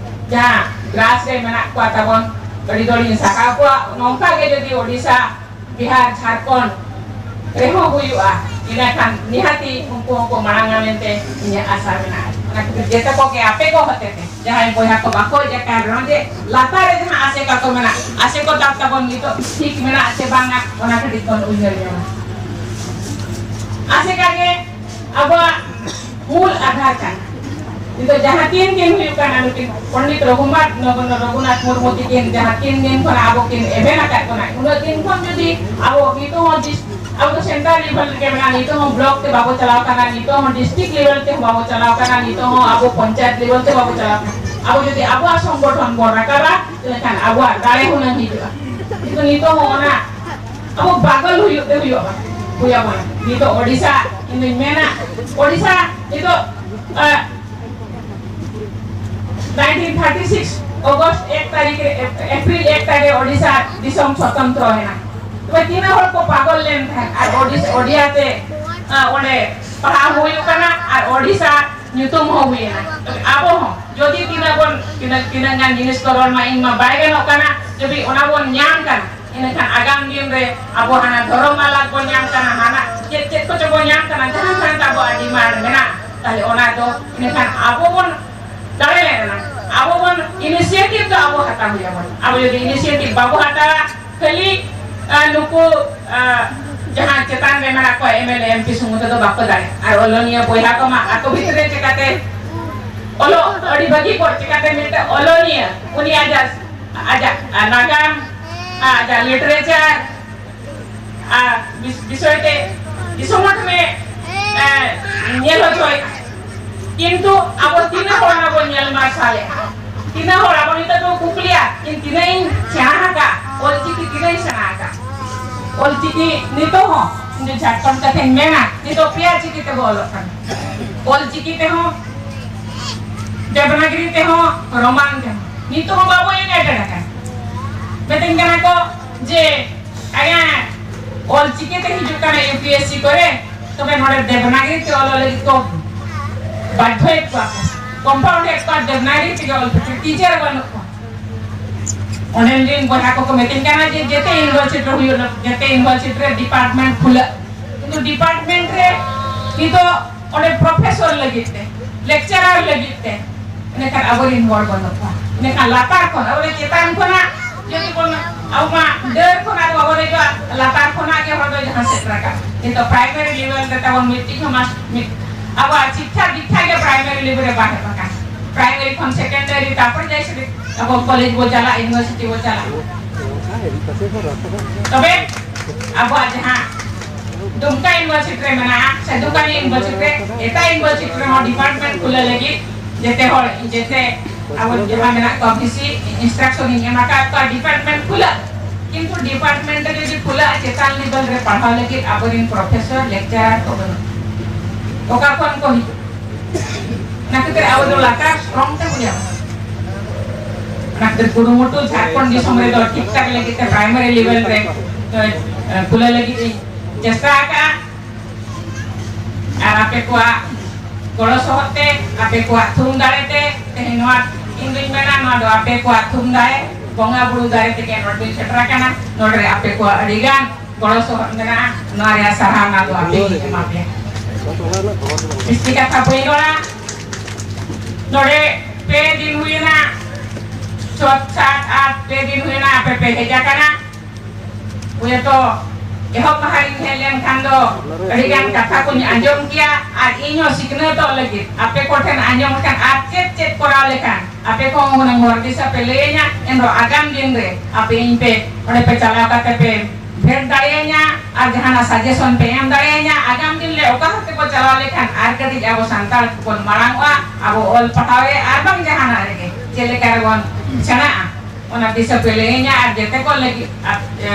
ᱡᱟᱦᱟᱸ ᱜᱨᱟᱥ ᱨᱮ ᱢᱮᱱᱟᱜ ᱠᱚᱣᱟ ᱛᱟᱵᱚᱱ, ᱟᱹᱰᱤ ᱡᱳᱨᱤᱧ ᱥᱟᱨᱦᱟᱣ ᱠᱚᱣᱟ᱾ ᱱᱚᱝᱠᱟ ᱜᱮ ᱡᱩᱫᱤ ᱳᱰᱤᱥᱟ, ᱵᱤᱦᱟᱨ, ᱡᱷᱟᱲᱠᱷᱚᱸᱰ ᱨᱮᱦᱚᱸ ᱦᱩᱭᱩᱜᱼᱟ, ᱤᱱᱟᱹᱠᱷᱟᱱ ᱱᱤᱦᱟᱹᱛᱤ ᱩᱱᱠᱩ ᱦᱚᱸᱠᱚ ᱢᱟᱲᱟᱝᱟ ᱢᱮᱱᱛᱮ ᱤᱧᱟᱹᱜ ᱟᱥᱟ ᱢᱮᱱᱟᱜᱼᱟ᱾ ᱚᱱᱟ ᱠᱷᱟᱹᱛᱤᱨ ᱡᱮᱛᱮ ᱠᱚᱜᱮ ᱟᱯᱮ ᱠᱚ ᱦᱚᱛᱮᱛᱮ ᱡᱟᱦᱟᱸᱭ ᱵᱚᱭᱦᱟ ᱠᱚ ᱵᱟᱠᱚ ᱦᱮᱡ ᱟᱠᱟᱱ ᱨᱮᱦᱚᱸ, ᱡᱮ ᱞᱟᱛᱟᱨ ᱨᱮ ᱡᱟᱦᱟᱸ ᱟᱥᱮᱠᱟ ᱠᱚ ᱢᱮᱱᱟᱜ, ᱟᱥᱮᱠᱟ ᱛᱟᱵᱚᱱ ᱱᱤᱛᱚᱜ ᱴᱷᱤᱠ ᱢᱮᱱᱟᱜᱼᱟ ᱥᱮ ᱵᱟᱝᱟ, ᱚᱱᱟ ᱠᱟᱹᱴᱤᱡ ᱵᱚᱱ ᱩᱭᱦᱟᱹᱨ ᱧᱚᱜᱟ᱾ ᱟᱥᱮᱠᱟ ᱜᱮ ᱟᱵᱚᱣᱟᱜ ᱢᱩᱞ ᱟᱫᱷᱟᱨ ᱠᱟᱱᱟ᱾ ᱱᱤᱛᱚᱜ ᱡᱟᱦᱟᱸ ᱛᱤᱱ ᱫᱤᱱ ᱦᱩᱭᱩᱜ ᱠᱟᱱᱟ, ᱱᱩᱠᱤᱱ ᱯᱚᱱᱰᱤᱛ ᱨᱚᱜᱷᱩᱱᱟᱛᱷ, ᱨᱚᱜᱷᱩᱱᱟᱛᱷ ᱢᱩᱨᱢᱩ ᱛᱤᱠᱤᱱ ᱡᱟᱦᱟᱸ ᱛᱤᱱ ᱫᱤᱱ ᱠᱷᱚᱱ ᱟᱵᱚ ᱠᱤᱱ ᱮᱵᱷᱮᱱ ᱟᱠᱟᱫ ᱵᱚᱱᱟ, ᱩᱱᱟᱹᱜ ᱫᱤᱱ ᱠᱷᱚᱱ ᱡᱩᱫᱤ ᱟᱵᱚ ᱱᱤᱛᱚᱜ ᱦᱚᱸ ᱰᱤᱥ-, ᱟᱵᱚ ᱫᱚ central level ᱨᱮᱜᱮ ᱢᱮᱱᱟᱜᱼᱟ, ᱱᱤᱛᱚᱜ ᱦᱚᱸ block ᱛᱮ ᱵᱟᱵᱚ ᱪᱟᱞᱟᱣ ᱠᱟᱱᱟ, ᱱᱤᱛᱚᱜ ᱦᱚᱸ district level ᱛᱮ ᱵᱟᱵᱚ ᱪᱟᱞᱟᱣ ᱠᱟᱱᱟ, ᱱᱤᱛᱚᱜ ᱦᱚᱸ ᱟᱵᱚ ᱯᱚᱧᱪᱟᱭᱮᱛ level ᱛᱮ ᱵᱟᱵᱚ ᱪᱟᱞᱟᱣ ᱠᱟᱱᱟ᱾ ᱟᱵᱚ ᱡᱩᱫᱤ ᱟᱵᱚᱣᱟᱜ ᱥᱚᱝᱜᱚᱴᱷᱚᱱ ᱵᱚᱱ ᱨᱟᱠᱟᱵᱟ, ᱮᱱᱠᱷᱟᱱ ᱟᱵᱚᱣᱟᱜ ᱫᱟᱲᱮ ᱦᱩᱱᱟᱹᱝ ᱦᱤᱡᱩᱜᱼᱟ᱾ ᱠᱤᱱᱛᱩ ᱱᱤᱛᱚᱜ ᱦᱚᱸ ᱚᱱᱟ ᱟᱵᱚ ᱯᱟᱜᱚᱞ ᱦᱩᱭᱩᱜ ᱛᱮ ᱦᱩᱭᱩᱜᱼᱟ, ᱦᱩᱭ ᱟᱵᱚᱱᱟ᱾ ᱱᱤᱛᱚᱜ ᱳᱰᱤᱥᱟ, ᱤᱧ ᱫᱩᱧ ᱢᱮᱱᱟ, ᱳᱰᱤᱥᱟ ᱱᱤᱛᱚᱜ, ᱟ, nineteen thirty six August ᱮᱠ ᱛᱟᱹᱨᱤᱠᱷ ᱨᱮ, ᱮᱯᱨᱤᱞ ᱮᱠ ᱛᱟᱹᱨᱤᱠᱷ ᱨᱮ ᱳᱰᱤᱥᱟ ᱫᱤᱥᱚᱢ ᱥᱚᱛᱚᱱᱛᱨᱚ ᱮᱱᱟ᱾ ᱛᱚᱵᱮ ᱛᱤᱱᱟᱹᱜ ᱦᱚᱲ ᱠᱚ ᱯᱟᱜᱚᱞ ᱞᱮᱱ ᱛᱟᱦᱮᱸᱫ? ᱟᱨ ᱳᱰᱤᱥ-, ᱳᱰᱤᱭᱟ ᱛᱮ, ᱟ, ᱚᱸᱰᱮ ᱯᱟᱲᱦᱟᱣ ᱦᱩᱭᱩᱜ ᱠᱟᱱᱟ ᱟᱨ ᱳᱰᱤᱥᱟ ᱧᱩᱛᱩᱢ ᱦᱚᱸ ᱦᱩᱭᱮᱱᱟ᱾ ᱛᱚᱵᱮ ᱟᱵᱚ ᱦᱚᱸ ᱡᱩᱫᱤ ᱛᱤᱱᱟᱹᱜ ᱵᱚᱱ, ᱛᱤᱱᱟᱹᱜ, ᱛᱤᱱᱟᱹᱜ ᱜᱟᱱ ᱡᱤᱱᱤᱥ ᱠᱚ ᱨᱚᱲ ᱢᱟ, ᱤᱧ ᱢᱟ ᱵᱟᱭ ᱜᱟᱱᱚᱜ ᱠᱟᱱᱟ, ᱡᱩᱫᱤ ᱚᱱᱟ ᱵᱚᱱ ᱧᱟᱢ ᱠᱟᱱᱟ, ᱤᱱᱟᱹᱠᱷᱟᱱ ᱟᱜᱟᱢ ᱫᱤᱱ ᱨᱮ ᱟᱵᱚ ᱦᱟᱱᱟ ᱫᱷᱚᱨᱚᱢ ᱟᱞᱟᱜᱽ ᱵᱚᱱ ᱧᱟᱢ ᱠᱟᱱᱟ, ᱦᱟᱱᱟ ᱪᱮᱫ ᱪᱮᱫ ᱠᱚᱪᱚ ᱵᱚᱱ ᱧᱟᱢ ᱠᱟᱱᱟ, ᱡᱟᱦᱟᱸ ᱠᱟᱱ ᱛᱟᱵᱚᱣᱟᱜ demand ᱢᱮᱱᱟᱜ, ᱛᱟᱦᱞᱮ ᱚᱱᱟ ᱫᱚ ᱤᱱᱟᱹᱠᱷᱟᱱ ᱟᱵᱚ ᱵᱚᱱ ᱫᱟᱲᱮ ᱞᱮᱱᱟ, ᱟᱵᱚ ᱵᱚᱱ initiative ᱫᱚ ᱟᱵᱚ ᱦᱟᱛᱟᱣ ᱦᱩᱭ ᱟᱵᱚᱱ᱾ ᱟᱵᱚ ᱡᱩᱫᱤ initiative ᱵᱟᱵᱚ ᱦᱟᱛᱟᱣᱟ, ᱠᱷᱟᱹᱞᱤ, ᱟ, ᱱᱩᱠᱩ, ᱟ, ᱡᱟᱦᱟᱸ ᱪᱮᱛᱟᱱ ᱨᱮ ᱢᱮᱱᱟᱜ ᱠᱚᱣᱟ, MLA, MP ᱥᱩᱢᱩᱝ ᱛᱮᱫᱚ ᱵᱟᱠᱚ ᱫᱟᱲᱮᱭᱟᱜᱼᱟ᱾ ᱟᱨ ᱚᱞᱚᱱᱤᱭᱟᱹ ᱵᱚᱭᱦᱟ ᱠᱚᱢᱟ ᱟᱠᱚ ᱵᱷᱤᱛᱨᱤ ᱨᱮ ᱪᱮᱠᱟᱛᱮ ᱚᱞᱚᱜ, ᱟᱹᱰᱤ ᱵᱷᱟᱹᱜᱤ ᱠᱚ ᱪᱮᱠᱟᱛᱮ ᱢᱤᱫᱴᱮᱱ ᱚᱞᱚᱱᱤᱭᱟᱹ ᱩᱱᱤ ᱟᱡᱟᱜ, ᱟᱡᱟᱜ, ᱟ, ᱱᱟᱜᱟᱢ, ᱟ, ᱟᱡᱟᱜ literature, ᱟᱨ ᱵᱤᱥ-, ᱵᱤᱥᱚᱭ ᱛᱮ ᱫᱤᱥᱚᱢ ᱦᱚᱲ ᱴᱷᱮᱱᱮ, ᱮ, ᱧᱮᱞ ᱦᱚᱪᱚᱭ᱾ ᱠᱤᱱᱛᱩ ᱟᱵᱚ ᱛᱤᱱᱟᱹᱜ ᱦᱚᱲ ᱚᱱᱟ ᱵᱚᱱ ᱧᱮᱞ ᱢᱟᱨᱥᱟᱞᱮᱫᱼᱟ? ᱛᱤᱱᱟᱹᱜ ᱦᱚᱲ ᱟᱵᱚ ᱱᱤᱛᱚᱜ ᱫᱚ ᱠᱩᱠᱞᱤᱭᱟ, ᱤᱧ ᱛᱤᱱᱟᱹᱜ ᱤᱧ ᱥᱮᱬᱟ ᱟᱠᱟᱫ, ᱚᱞᱪᱤᱠᱤ ᱛᱤᱱᱟᱹᱜ ᱤᱧ ᱥᱮᱬᱟ ᱟᱠᱟᱫ? ᱚᱞᱪᱤᱠᱤ ᱱᱤᱛᱚᱜ ᱦᱚᱸ ᱤᱧ ᱫᱚ ᱡᱷᱟᱲᱠᱷᱚᱸᱰ ᱠᱟᱛᱷᱟᱧ ᱢᱮᱱᱟ, ᱱᱤᱛᱚᱜ ᱯᱮᱭᱟ ᱪᱤᱠᱤ ᱛᱮᱵᱚ ᱚᱞᱚᱜ ᱠᱟᱱᱟ, ᱚᱞᱪᱤᱠᱤ ᱛᱮᱦᱚᱸ, ᱫᱮᱵᱽᱱᱟᱜᱽᱨᱤ ᱛᱮᱦᱚᱸ, ᱨᱳᱢᱟᱱ ᱛᱮᱦᱚᱸ᱾ ᱱᱤᱛᱚᱜ ᱦᱚᱸ ᱵᱟᱵᱚ united ᱟᱠᱟᱱᱟ᱾ ᱢᱮᱛᱟᱹᱧ ᱠᱟᱱᱟ ᱠᱚ ᱡᱮ, ᱟᱭᱟ, ᱚᱞ ᱪᱤᱠᱤ ᱛᱮ ᱦᱤᱡᱩᱜ ᱠᱟᱱᱟ UPSC ᱠᱚᱨᱮ, ᱛᱚᱵᱮ ᱱᱚᱰᱮ ᱫᱮᱵᱽᱱᱟᱜᱽᱨᱤ ᱛᱮ ᱚᱞᱚᱜ ᱞᱟᱹᱜᱤᱫ ᱠᱚ ᱵᱟᱫᱽᱫᱷᱚᱭᱮᱫ ᱠᱚᱣᱟ ᱠᱚ, compound ᱮᱫ ᱠᱚᱣᱟ, ᱫᱮᱵᱽᱱᱟᱜᱽᱨᱤ ᱛᱮᱜᱮ ᱚᱞ ᱯᱮ, teacher ᱵᱟᱹᱱᱩᱜ ᱠᱚᱣᱟ᱾ ᱚᱸᱰᱮᱱ ᱨᱤᱱ ᱵᱚᱭᱦᱟ ᱠᱚᱠᱚ ᱢᱮᱛᱟᱹᱧ ᱠᱟᱱᱟ ᱡᱮ ᱡᱮᱛᱮ university ᱨᱮ ᱦᱩᱭᱩᱜ, ᱡᱮᱛᱮ university ᱨᱮ department ᱠᱷᱩᱞᱟᱹᱜ, ᱠᱤᱱᱛᱩ department ᱨᱮ ᱱᱤᱛᱚᱜ ᱚᱸᱰᱮ professor ᱞᱟᱹᱜᱤᱫ ᱛᱮ, lecturer ᱞᱟᱹᱜᱤᱫ ᱛᱮ, ᱤᱱᱟᱹᱠᱷᱟᱱ ᱟᱵᱚᱨᱮᱱ ᱦᱚᱲ ᱵᱟᱹᱱᱩᱜ ᱠᱚᱣᱟ᱾ ᱤᱱᱟᱹᱠᱷᱟᱱ ᱞᱟᱛᱟᱨ ᱠᱷᱚᱱ, ᱟᱵᱚ ᱫᱚ ᱪᱮᱛᱟᱱ ᱠᱷᱚᱱᱟᱜ ᱡᱩᱫᱤ ᱵᱚᱱ, ᱟᱵᱚ ᱢᱟ ᱰᱟᱹᱨ ᱠᱷᱚᱱᱟᱜ ᱫᱚ ᱵᱟᱵᱚᱱ ᱫᱮᱡᱚᱜᱼᱟ, ᱞᱟᱛᱟᱨ ᱠᱷᱚᱱᱟᱜ ᱜᱮ ᱦᱚᱲ ᱫᱚ ᱡᱟᱦᱟᱸ ᱥᱮᱫ ᱨᱟᱠᱟᱵ᱾ ᱱᱤᱛᱚᱜ primary level ᱨᱮ ᱛᱟᱵᱚᱱ ᱢᱤᱫᱴᱤᱡ ᱦᱚᱸ ᱢᱟᱥ-, ᱢᱤᱫ, ᱟᱵᱚᱣᱟᱜ ᱥᱤᱠᱠᱷᱟ ᱫᱤᱠᱠᱷᱟ ᱜᱮ ᱯᱨᱟᱭᱢᱟᱨᱤ ᱞᱮᱵᱮᱞ ᱨᱮ ᱵᱟᱭ ᱦᱮᱡ ᱟᱠᱟᱱ᱾ ᱯᱨᱟᱭᱢᱟᱨᱤ ᱠᱷᱚᱱ ᱥᱮᱠᱮᱱᱰᱟᱨᱤ, ᱛᱟᱨᱯᱚᱨ ᱡᱟᱭ ᱥᱮ ᱟᱵᱚ ᱠᱚᱞᱮᱡᱽ ᱵᱚ ᱪᱟᱞᱟᱜ, ᱤᱭᱩᱱᱤᱵᱷᱟᱨᱥᱤᱴᱤ ᱵᱚ ᱪᱟᱞᱟᱜ᱾ ᱛᱚᱵᱮ ᱟᱵᱚᱣᱟᱜ ᱡᱟᱦᱟᱸ ᱫᱩᱢᱠᱟ ᱤᱭᱩᱱᱤᱵᱷᱟᱨᱥᱤᱴᱤ ᱨᱮ ᱢᱮᱱᱟᱜᱼᱟ, ᱥᱮ ᱫᱩᱢᱠᱟ ᱤᱭᱩᱱᱤᱵᱷᱟᱨᱥᱤᱴᱤ ᱨᱮ, ᱮᱴᱟᱜ ᱤᱭᱩᱱᱤᱵᱷᱟᱨᱥᱤᱴᱤ ᱨᱮᱦᱚᱸ ᱰᱤᱯᱟᱨᱴᱢᱮᱱᱴ ᱠᱷᱩᱞᱟᱹᱣ ᱞᱟᱹᱜᱤᱫ ᱡᱮᱛᱮ ᱦᱚᱲ, ᱡᱮᱛᱮ ᱟᱵᱚ ᱡᱟᱦᱟᱸ ᱢᱮᱱᱟᱜ ᱠᱚᱣᱟ ᱵᱷᱤᱥᱤ ᱤᱱᱥᱴᱨᱟᱠᱥᱚᱱ ᱤᱧ ᱮᱢ ᱟᱠᱟᱫ ᱠᱚᱣᱟ ᱰᱤᱯᱟᱨᱴᱢᱮᱱᱴ ᱠᱷᱩᱞᱟᱹᱜ, ᱠᱤᱱᱛᱩ ᱰᱤᱯᱟᱨᱴᱢᱮᱱᱴ ᱨᱮ ᱡᱩᱫᱤ ᱠᱷᱩᱞᱟᱹᱜᱼᱟ, ᱪᱮᱛᱟᱱ ᱞᱮᱵᱮᱞ ᱨᱮ ᱯᱟᱲᱦᱟᱣ ᱞᱟᱹᱜᱤᱫ ᱟᱵᱚᱨᱮᱱ ᱯᱨᱚᱯᱷᱮᱥᱚᱨ, ᱞᱮᱠᱪᱟᱨᱟᱨ ᱠᱚ ᱵᱟᱹᱱᱩᱜ, ᱚᱠᱟ ᱠᱷᱚᱱ ᱠᱚ ᱦᱤᱡᱩᱜ? ᱚᱱᱟ ᱠᱷᱟᱹᱛᱤᱨ ᱟᱵᱚ ᱫᱚ ᱞᱟᱛᱟᱨ ᱥᱴᱨᱚᱝ ᱛᱮ ᱵᱚ ᱧᱟᱢᱟ᱾ ᱚᱱᱟ ᱠᱷᱟᱹᱛᱤᱨ ᱠᱩᱨᱩᱢᱩᱴᱩ ᱡᱷᱟᱲᱠᱷᱚᱸᱰ ᱫᱤᱥᱚᱢ ᱨᱮᱫᱚ ᱴᱷᱤᱠ ᱴᱷᱟᱠ ᱞᱟᱹᱜᱤᱫ ᱛᱮ ᱯᱨᱟᱭᱢᱟᱨᱤ ᱞᱮᱵᱮᱞ ᱨᱮ, ᱮ, ᱮ, ᱠᱷᱩᱞᱟᱹᱣ ᱞᱟᱹᱜᱤᱫ ᱤᱧ ᱪᱮᱥᱴᱟ ᱟᱠᱟᱫᱼᱟ᱾ ᱟᱨ ᱟᱯᱮ ᱠᱚᱣᱟᱜ ᱜᱚᱲᱚ ᱥᱚᱦᱚᱫ ᱛᱮ, ᱟᱯᱮ ᱠᱚᱣᱟᱜ ᱛᱷᱩᱢ ᱫᱟᱲᱮ ᱛᱮ ᱛᱮᱦᱮᱧ ᱱᱚᱣᱟ, ᱤᱧ ᱫᱩᱧ ᱢᱮᱱᱟ, ᱱᱚᱣᱟ ᱫᱚ ᱟᱯᱮ ᱠᱚᱣᱟᱜ ᱛᱷᱩᱢ ᱫᱟᱲᱮ, ᱵᱚᱸᱜᱟ ᱵᱩᱨᱩ ᱫᱟᱲᱮ ᱛᱮᱜᱮ ᱱᱚᱰᱮ ᱵᱤᱱ ᱥᱮᱴᱮᱨ ᱟᱠᱟᱱᱟ᱾ ᱱᱚᱰᱮ ᱟᱯᱮ ᱠᱚᱣᱟᱜ ᱟᱹᱰᱤ ᱜᱟᱱ ᱜᱚᱲᱚ ᱥᱚᱦᱚᱫ ᱢᱮᱱᱟᱜᱼᱟ᱾ ᱱᱚᱣᱟ ᱨᱮᱭᱟᱜ ᱥᱟᱨᱦᱟᱣ ᱱᱟ ᱫᱚ ᱟᱯᱮ ᱜᱮᱧ ᱮᱢᱟ ᱯᱮᱭᱟ᱾ ᱡᱟᱹᱥᱛᱤ ᱠᱟᱛᱷᱟ ᱵᱟᱹᱧ ᱨᱚᱲᱟ᱾ ᱱᱚᱰᱮ ᱯᱮ ᱫᱤᱱ ᱦᱩᱭᱮᱱᱟ, ᱪᱷᱚ, ᱥᱟᱛ, ᱟᱴ, ᱯᱮ ᱫᱤᱱ ᱦᱩᱭᱮᱱᱟ ᱟᱯᱮ ᱯᱮ ᱦᱮᱡ ᱟᱠᱟᱱᱟ᱾ ᱦᱳᱭᱛᱚ ᱮᱦᱚᱵ ᱢᱟᱦᱟ ᱨᱤᱧ ᱦᱮᱡ ᱞᱮᱱᱠᱷᱟᱱ ᱫᱚ ᱟᱹᱰᱤ ᱜᱟᱱ ᱠᱟᱛᱷᱟ ᱠᱚᱧ ᱟᱸᱡᱚᱢ ᱠᱮᱭᱟ, ᱟᱨ ᱤᱧ ᱦᱚᱸ ᱥᱤᱠᱷᱱᱟᱹᱛᱚᱜ ᱞᱟᱹᱜᱤᱫ ᱟᱯᱮ ᱠᱚᱴᱷᱮᱱ ᱟᱸᱡᱚᱢ ᱞᱮᱠᱷᱟᱱ ᱟᱨ ᱪᱮᱫ ᱪᱮᱫ ᱠᱚᱨᱟᱣ ᱞᱮᱠᱷᱟᱱ ᱟᱯᱮ ᱠᱚ ᱦᱚᱸ ᱦᱩᱱᱟᱹᱝ ᱦᱚᱨ ᱫᱤᱥᱟᱹ ᱯᱮ ᱞᱟᱹᱭᱟᱹᱧᱟ, ᱮᱱᱨᱮᱦᱚᱸ ᱟᱜᱟᱢ ᱫᱤᱱ ᱨᱮ ᱟᱯᱮ ᱤᱧ ᱯᱮ ᱚᱸᱰᱮ ᱯᱮ ᱪᱟᱞᱟᱣ ᱠᱟᱛᱮ ᱯᱮ ᱵᱷᱮᱴ ᱫᱟᱲᱮᱭᱟᱹᱧᱟ ᱟᱨ ᱡᱟᱦᱟᱱᱟᱜ ᱥᱟᱡᱮᱥᱚᱱ ᱯᱮ ᱮᱢ ᱫᱟᱲᱮᱭᱟᱹᱧᱟ᱾ ᱟᱜᱟᱢ ᱫᱤᱱ ᱨᱮ ᱚᱠᱟ ᱦᱚᱨ ᱛᱮᱠᱚ ᱪᱟᱞᱟᱣ ᱞᱮᱠᱷᱟᱱ ᱟᱨ ᱠᱟᱹᱴᱤᱡ ᱟᱵᱚ ᱥᱟᱱᱛᱟᱲ ᱵᱚᱱ ᱢᱟᱲᱟᱝ ᱚᱜᱼᱟ, ᱟᱵᱚ ᱚᱞ ᱯᱟᱲᱦᱟᱣ ᱨᱮ ᱟᱨ ᱵᱟᱝ ᱡᱟᱦᱟᱱᱟᱜ ᱨᱮᱜᱮ ᱪᱮᱫ ᱞᱮᱠᱟ ᱨᱮᱵᱚᱱ ᱥᱮᱬᱟᱜᱼᱟ᱾ ᱚᱱᱟ ᱫᱤᱥᱟᱹ ᱯᱮ ᱞᱟᱹᱭᱟᱹᱧᱟ᱾ ᱟᱨ ᱡᱮᱛᱮ ᱠᱚ ᱞᱟᱹᱜᱤᱫ, ᱟᱨ, ᱮ,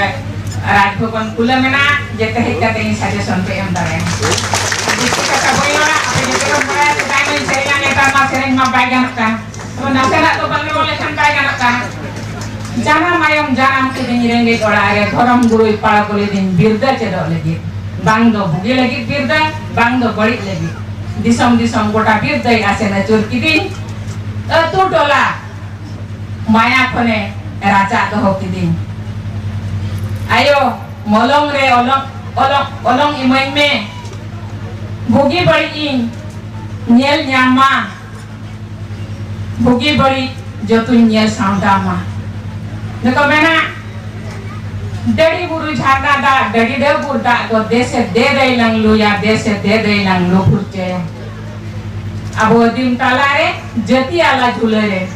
ᱨᱟᱡᱽ ᱵᱷᱚᱵᱚᱱ ᱠᱷᱩᱞᱟᱹ ᱢᱮᱱᱟᱜᱼᱟ, ᱡᱮᱛᱮ ᱦᱮᱡ ᱠᱟᱛᱮ ᱤᱧ ᱥᱟᱡᱮᱥᱚᱱ ᱯᱮ ᱮᱢ ᱫᱟᱲᱮᱭᱟᱜᱼᱟ᱾ ᱟᱨ ᱡᱟᱹᱥᱛᱤ ᱠᱟᱛᱷᱟ ᱵᱟᱹᱧ ᱨᱚᱲᱟ, ᱟᱯᱮ ᱡᱚᱛᱚ ᱯᱮ ᱵᱟᱲᱟᱭᱟ, ᱥᱮᱫᱟᱭ ᱢᱟᱹᱧ ᱥᱮᱨᱮᱧᱟ, ᱱᱮᱛᱟᱨ ᱢᱟ ᱥᱮᱨᱮᱧ ᱢᱟ ᱵᱟᱭ ᱜᱟᱱᱚᱜ ᱠᱟᱱ᱾ ᱛᱚ ᱱᱟᱥᱮᱱᱟᱜ ᱫᱚ ᱵᱟᱝ ᱨᱚᱲ ᱞᱮᱠᱷᱟᱱ ᱵᱟᱭ ᱜᱟᱱᱚᱜ ᱠᱟᱱ᱾ ᱡᱟᱱᱟᱢ ᱟᱭᱳᱢ ᱡᱟᱱᱟᱢ ᱠᱤᱫᱤᱧ ᱨᱮᱸᱜᱮᱡ ᱚᱲᱟᱜ ᱨᱮ, ᱫᱷᱚᱨᱚᱢ ᱜᱩᱨᱩᱭ ᱯᱟᱲᱟᱣ ᱞᱤᱫᱤᱧ ᱵᱤᱨᱫᱟᱹ ᱪᱮᱫᱚᱜ ᱞᱟᱹᱜᱤᱫ᱾ ᱵᱟᱝ ᱫᱚ ᱵᱩᱜᱤ ᱞᱟᱹᱜᱤᱫ ᱵᱤᱨᱫᱟᱹ, ᱵᱟᱝ ᱫᱚ ᱵᱟᱹᱲᱤᱡ ᱞᱟᱹᱜᱤᱫ᱾ ᱫᱤᱥᱚᱢ ᱫᱤᱥᱚᱢ ᱜᱚᱴᱟ ᱵᱤᱨᱫᱟᱹᱭ ᱟᱥᱮᱱ ᱟᱹᱪᱩᱨ ᱠᱤᱫᱤᱧ᱾ ᱟᱹᱛᱩ ᱴᱚᱞᱟ ᱢᱟᱭᱟ ᱠᱷᱚᱱᱮ ᱨᱟᱪᱟᱜ ᱫᱚᱦᱚ ᱠᱤᱫᱤᱧ᱾ ᱟᱭᱳ, ᱢᱚᱞᱚᱝ ᱨᱮ ᱚᱞᱚᱜ, ᱚᱞᱚᱜ, ᱚᱞᱚᱝ ᱤᱢᱟᱹᱧ ᱢᱮ᱾ ᱵᱩᱜᱤ ᱵᱟᱹᱲᱤᱡ ᱤᱧ ᱧᱮᱞ ᱧᱟᱢ ᱢᱟ᱾ ᱵᱩᱜᱤ ᱵᱟᱹᱲᱤᱡ ᱡᱚᱛᱚᱧ ᱧᱮᱞ ᱥᱟᱢᱴᱟᱣ ᱢᱟ᱾ ᱱᱩᱠᱩ ᱢᱮᱱᱟ, ᱰᱟᱹᱰᱤ ᱵᱩᱨᱩ ᱡᱷᱟᱨᱱᱟ ᱫᱟᱜ, ᱰᱟᱹᱰᱤ ᱰᱟᱹᱵᱩᱨ ᱫᱟᱜ ᱫᱚ ᱫᱮᱥᱮ ᱫᱮ ᱫᱟᱹᱭ ᱞᱟᱝ ᱞᱩᱭᱟ, ᱫᱮᱥᱮ ᱫᱮ ᱫᱟᱹᱭ ᱞᱟᱝ ᱞᱩ ᱯᱷᱩᱨᱪᱟᱹᱭᱟ᱾ ᱟᱵᱚ ᱫᱤᱱ ᱛᱟᱞᱟᱨᱮ ᱡᱟᱹᱛᱤ ᱟᱞᱟ ᱡᱷᱩᱞᱟᱹᱨᱮ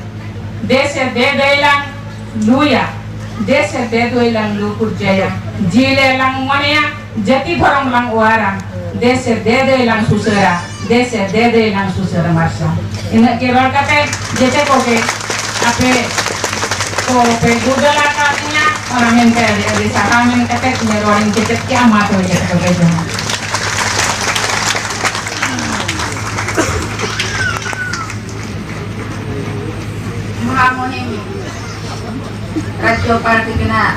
ᱫᱮᱥᱮ ᱫᱮ ᱫᱟᱹᱭ ᱞᱟᱝ ᱞᱩᱭᱟ, ᱫᱮᱥᱮ ᱫᱮ ᱫᱟᱹᱭ ᱞᱟᱝ ᱞᱩ ᱯᱩᱨᱡᱟᱹᱭᱟ, ᱡᱤᱞᱮ ᱞᱟᱝ ᱢᱚᱱᱮᱭᱟ, ᱡᱟᱹᱛᱤ ᱫᱷᱚᱨᱚᱢ ᱞᱟᱝ ᱚᱣᱟᱨᱟ, ᱫᱮᱥᱮ ᱫᱮ ᱫᱟᱹᱭ ᱞᱟᱝ ᱥᱩᱥᱟᱹᱨᱟ, ᱫᱮᱥᱮ ᱫᱮ ᱫᱟᱹᱭ ᱞᱟᱝ ᱥᱩᱥᱟᱹᱨᱟ ᱢᱟᱨᱥᱟᱞ᱾ ᱤᱱᱟᱹᱜ ᱜᱮ ᱨᱚᱲ ᱠᱟᱛᱮ ᱡᱮᱛᱮ ᱠᱚᱜᱮ ᱟᱯᱮ ᱠᱚ ᱯᱮ ᱜᱩᱨᱫᱟᱹᱞ ᱟᱠᱟᱫᱤᱧᱟ, ᱚᱱᱟ ᱢᱮᱱᱛᱮ ᱟᱹᱰᱤ ᱟᱹᱰᱤ ᱥᱟᱨᱦᱟᱣ ᱢᱮᱱ ᱠᱟᱛᱮ ᱤᱧᱟᱹᱜ ᱨᱚᱲᱤᱧ ᱠᱮᱪᱮᱫ ᱠᱮᱜᱼᱟ᱾ ᱢᱟ ᱛᱚᱵᱮ ᱡᱚᱛᱚ ᱠᱚᱜᱮ ᱡᱚᱦᱟᱨ᱾ ᱢᱚᱦᱟᱢᱩᱦᱤᱢ ᱨᱟᱡᱽᱡᱚᱯᱟᱲ ᱛᱤᱠᱤᱱᱟᱜ